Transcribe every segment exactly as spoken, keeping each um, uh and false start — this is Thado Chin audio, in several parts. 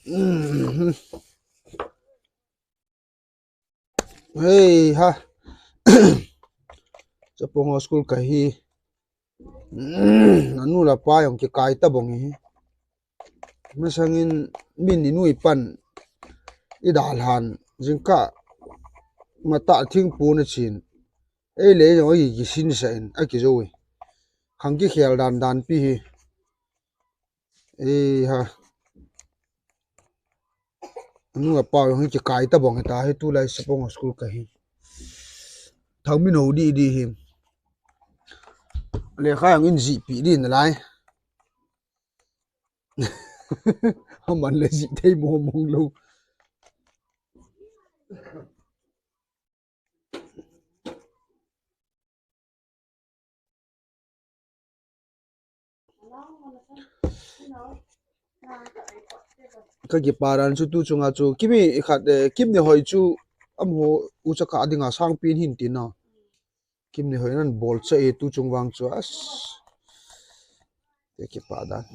Hei ha. Chapang ho school kahi. Anu le apa jong kikai tabang hi. Masangin min inu ipan idalhan jingkah matah thingpun achin. Eile jong akisin sa in akijou e. Khang kikhel dan dan pi hi. Ei ha. Anu apa jong hi kikai tabang hita hi tulai Chapang ho school kahi. Thangminho di di hi. Lekha jong in jihpi di nalai. Aman le jih thei mo mong lou. Ka kipa dan chu tu chunga chu Kimi khat, eh, Kimnehoi chu amaho ucha kah dinga sangpi in hin tin a. Kimnehoi nan bol cha e tu chung vang chu as. Ka kipa dan.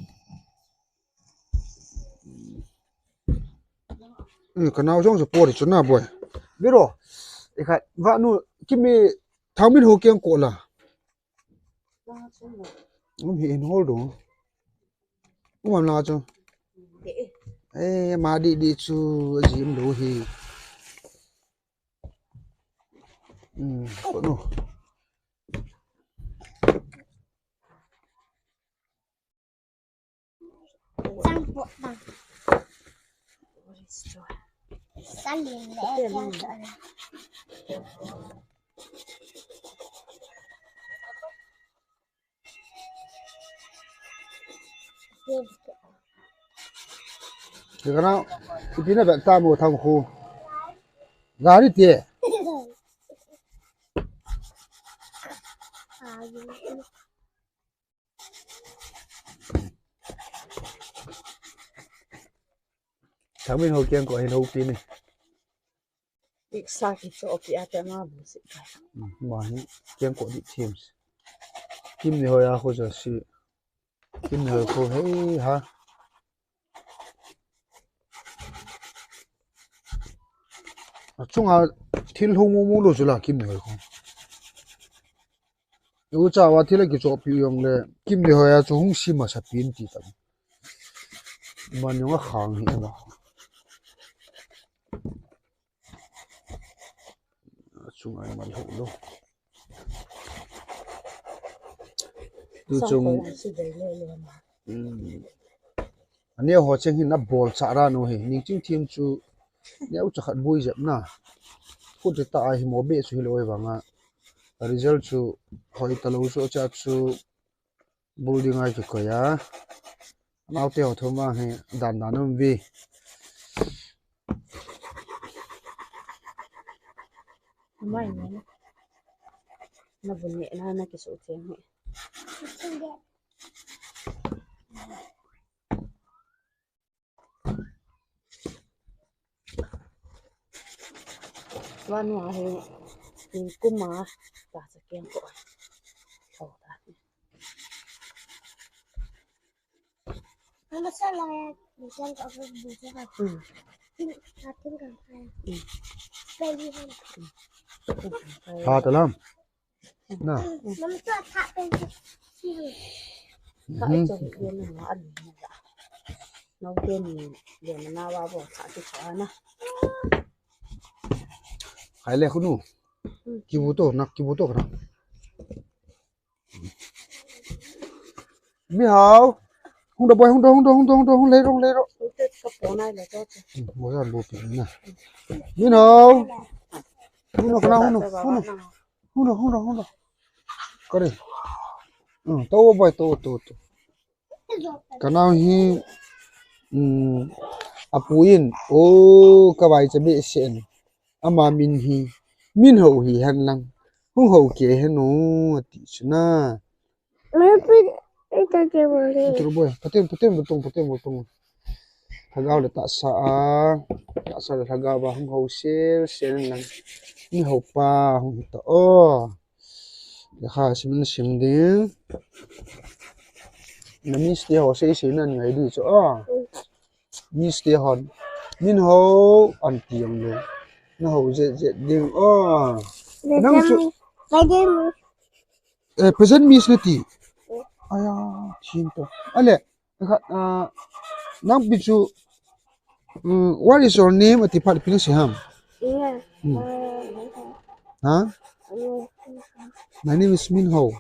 Eh, ka nao jong chu pori chu na boi. Biro. Ikhat vanu Kimi Thangminho kiang ko la. Um hi in hol do. Um am la chu. Eh, ma di di chu ajim do hi. Hmm, ko no. Sang po ta. Salin le. Kana, ipi na bek ta mo Thangkhu. Gari te. Thangminho kiang ko hin houpi ni. Iksa kicho pi ate ma bu si. Hmm, ma hi kiang ko di teams. Kimnehoi a kho ja si. Kimnehoi kho hei ha. Achunga thil hung mu mu lou chu la Kimnehoi kho. Ucha va thil a kichohpi jong le Kimnehoi a chu hung si masa pi in ti tam. Man jong akhang hi ba. Achunga mal ho lou. Tu chung. Hmm. Aneo ho cheng hin abol cha ra no hi. Ning ching thim chu neo cha khat bui jep na. Khut ta a hi mo be chu hilou vang a. Result chu hoi ta lou chu cha chu building a kikoi a. Naote ho thum vang hi dan dan um vi. Mai mai. Na bun ni na na kisu cheng hi. Vanu a hi, in kuma ta sa kiang ko. Ko ta. Mama sa la ya, bukan ko ko bukan. Hmm. Tin, tin kan kai. Hmm. Baby kan. Ha ta lam. Na. Mama sa ta baby. Ka ai chong yen na an na. Nau te ni yen na wa bo ta ti cha na. Hai le khunu. Kibu to, nak kibu to kana. Mihao. Hung da boi, hung da, hung da, hung da, hung da, hung lei ro, hung lei ro. Ka po nai le to. Hmm, mo yan bo pi na. Mihao. Hung da kana, hung da, hung da. Hung da, hung da, hung da. Kare. Hmm, to boi, to, to, to. Ka nao hi, um, apu in, o, ka vaicha behseh in, ama min hi, Minho hi hen lang, hung ho kei hen o, ati chu na. Patiem, patiem, patiem, patiem. Lhagao le tahsa a, tahsa le lhagao a hung ho sel, sel hen lang, Minho pa hung hi ta o. Lekha sim na sim ding. Na miss te ho sei sei na ngai di chu a. Miss te hon. Min ho an ti ang le. Na ho je je ding. Oh. Nang chu. Present miss. Eh, present miss na ti. Aya, chin to. Ale, kha, ah, nang pi chu, mm, what is your name? Ati phat pi na si ham. Yeah. Hmm. Uh, Ha? Uh, My name is Min Ho.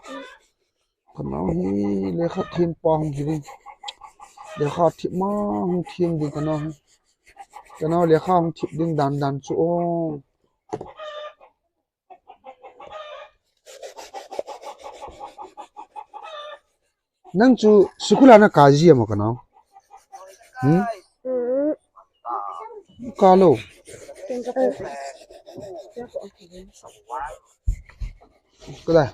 Ka nao hi lekha them pa hung hi ding. Lekha them ma hung them ding ka nao hi. Ka nao lekha hung them ding dan dan chu o. Nang chu school a na kai ji am ka nao? Hmm? Ka lou. Ka la.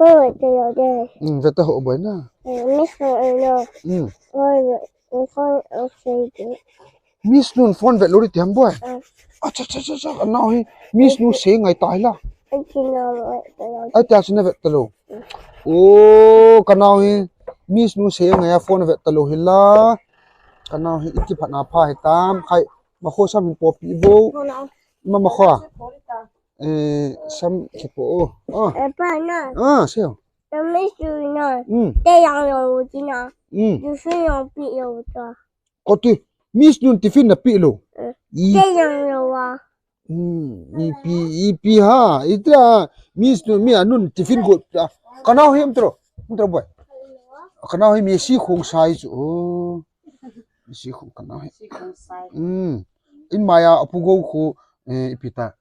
Ho, te yo de. Hmm, ve ta ho boi na. Eh, Miss Ho, eh, no. Hmm. Ho, ho, ho, ho, ho, ho. Miss nun phone vet lou ding ti ham boi. Ah. Acha, cha, cha, cha, ka nao hi. Miss nu sei ngai ta hi la. Ai, ti na vet ta lou. Ai, tia chu na vet ta lou. O, ka nao hi. Miss nu sei ngai a phone vet ta lou hi la. Ka nao hi, iti phat na pha hi tam. Khai, ma kho sam hin po pi bo. Ho na. Ma, ma kho. Eh, sam ki po. Oh. Eh, pa na. Ah, seo. Te Miss nu na. Hmm. Te yang yo ti na. Hmm. Ju su yo pi yo ta. Ko ti, Miss nun tiffin na pi lou. Eh, I. Te yang lou a. Hmm, ipi, ipi ha, ita, Miss nun, mi anun tiffin go, ah, ka nao hi um tro, um tro boi. Ka nao hi Messi khong sai chu, oh. Messi khong ka nao hi. Messi khong sai. Hmm. In maya apu go khu, eh, ipi ta.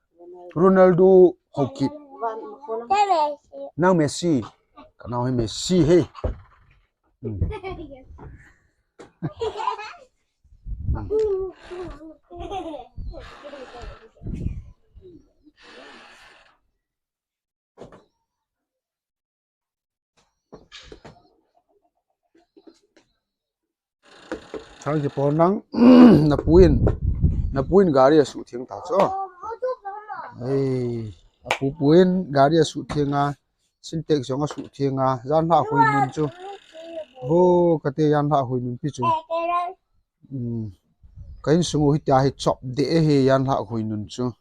Ronaldo ho ki. Te Messi. Nang Messi. Ka nao hi Messi he. Hmm. Thang ki pon nang, na puin, na puin gari a su thiang ta chu. Ei, a pu puin gari a su thiang a, Sintex jong a su thiang a, jan lha hui nun chu. Bo, ka te jan lha hui nun pi chu. Hmm. Ka insung u hi tia hi chop de e he jan lha hui nun chu.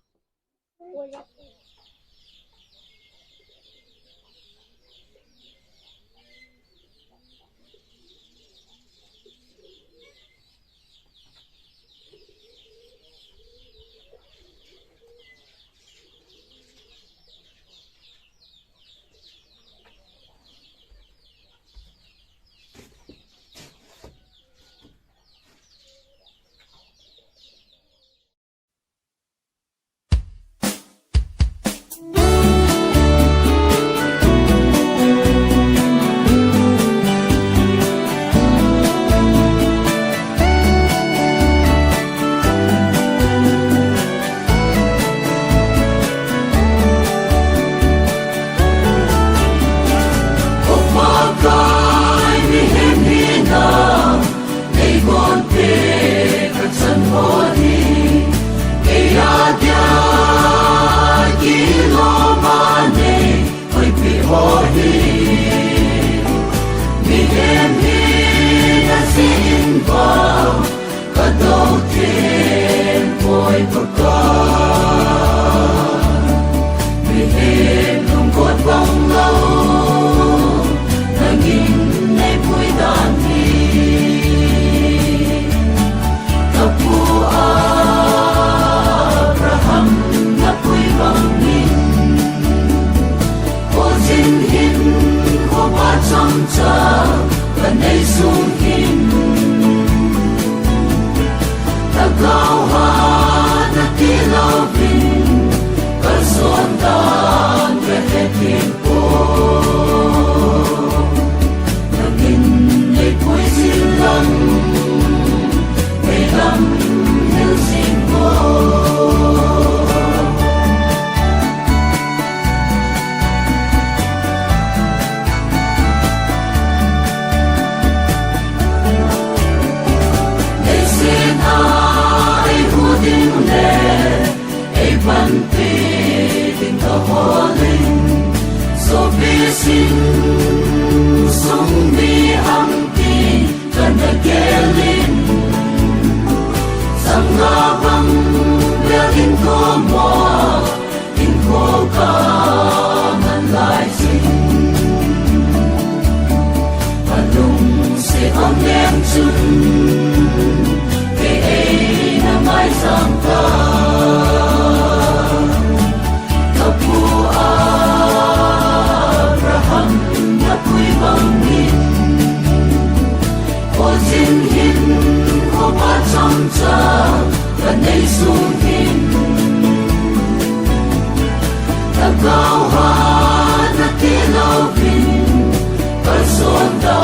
Chun kei eina maisang ta, ka pu Abraham na pui bang in, kho jing hin, kho pa chomcha ka nei sung hin, na kau ha na ti lou vin, ka son ta.